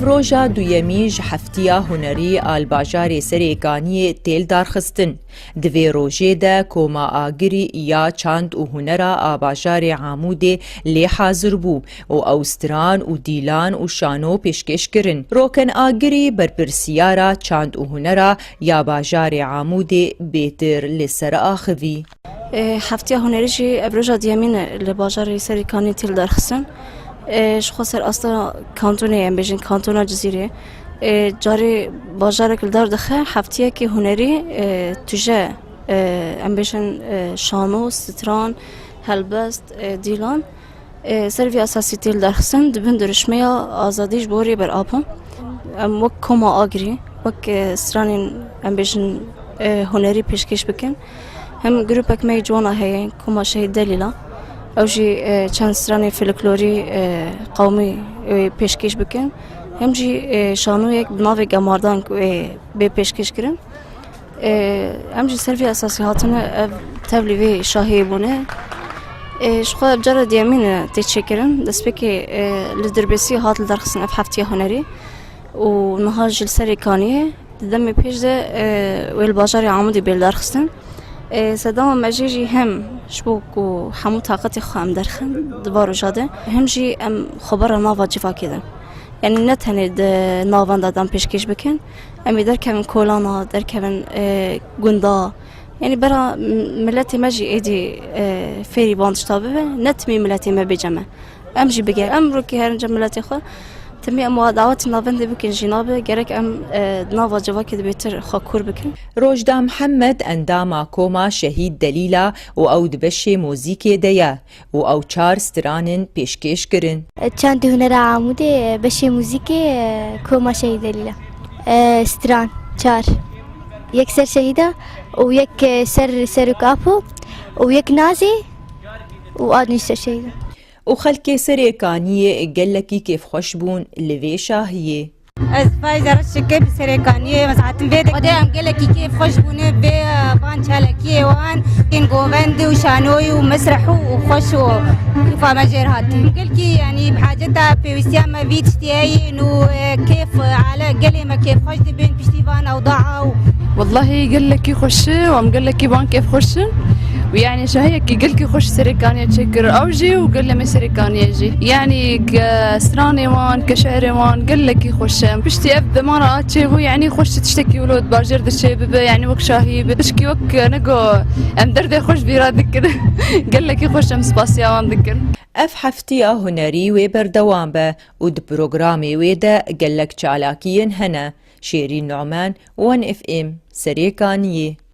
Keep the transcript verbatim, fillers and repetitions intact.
Roja duyemî ji heftiya hunerî a li bajarê Serêkaniyê tê lidarxistin. Di vê rojê de Koma Agirî ya Çand û Hunera a bajarê Amûdê lê hazir bû û ew stran û dîlan û şano pêşkêş kirin. Roken Agirî, berpirsiyara Çand û Hunera ya bajarê Amûdê bêtir li ser axivî. Ê, heftiya hunerî jî ev roja duyemîn e li bajarê Serêkaniyê tê lidarxistin. Ê, ji xwe ser asta kantonê, em bêjin kantona Cizîrê, ê, carê bajarek li dar dixe, heftiyekî hunerî, ê, tije, ê, em bêjin, ê, şano, stran, helbest, ê, dîlan, ê, ser vî esasî tê lidarxistin, dibin dirişmeya azadî ji bo Rêber Apo. Em wek Koma Agirî, wek, ê, stranên, em bêjin, ê, hunerî pêşkêş bikin. Hem grûpek me yê ciwana heye, Koma Şehîd Delîla. Ew jî, e, çend stranên folklorî, e, qewmî, e, pêşkêş bikin. Hem jî, e, şanoyek bi navê Gemardan, e, bê pêşkêş kirin. E, em jî ser vê esasî hatine ev tevlî vê şahiyê bûne. E, ji xwe ev cara duyemîn e tê çêkirin. Destpêkê, e, li Dirbêsî hat lidarxistin ev heftiya hunerî. Û niha jî li Serêkaniyê. Di demê pêş de, e, wê li bajarê Amûdê bê lidarxistin. E, sedema me jê jî hem ji bo ku hemû taqetê xwe em derxin di van roja de, hem jî em xwebera nava civakê de. Yanî ne tenê di navan de em pêşkêş bikin, em ê derkevin kolana, derkevin, e, gunda. Yanî bera m-, miletê me jî êdî, e, fêrî van tişta bibe, ne timî miletê me bê cem e. Em jî bigere. Em rokî herin cem miletê xwe. Timî em wa dawetî navendê bikin jî nabe. Gerek em, e, di nava civakê de bêtir xwe kûr bikin. Rojda Mihemed endama Koma Şehîd Delîla û ew di beşê muzîkê de ye û ew çar stran in pêşkêş kirin. Çandê Hunera Amûdê, e, beşê muzîkê, e, Koma Şehîd Delîla. E, stran, çar. Yek ser Şehîda û yek, e, ser Serok Apo û yek Nazê û a nû ser Şehîda. Û xelkê Serêkaniyê gelekî kêfxweş bûn li vê şahiyê. Ez Fayze Reşike bi Serêkaniyê, ez hatim vê de. Xwedê em gelekî kêfxweş bûne vê, e, van çalakiyê wan, tên govend û şanoyî û mesreh û, û xweş û kêfa me jêr hatî. Gelkî, yanî, bi haceta pêwîstiya me vî tiştî heyîn û, e, kêf, e, ale gelê me kêfxweş dibin piştî van ewdaa û Wellahî gelekî xweş e û em gelekî van kêfxweş in. Û yanî şahiyekî gelkî xweş Serêkaniyê çêkir. Ew jî û gelê me Serêkaniyê jî. Yanî ke stranê wan, ke şehrê wan gelekî xweş e. Piştî ev demara a çêbû, yanî xweş tiştekî wilo di bajêr de çêbibe, yanî wek şahî be. Pişkî wek, e, nego em derdê xweş vîra dikin. Gelekî xweş em spasiya wan dikin. Ev heftiya hunerî wê berdewam be û di programê wê de gelek çalakiyên hene. Şêrîn Numan, One F M, Serêkaniyê.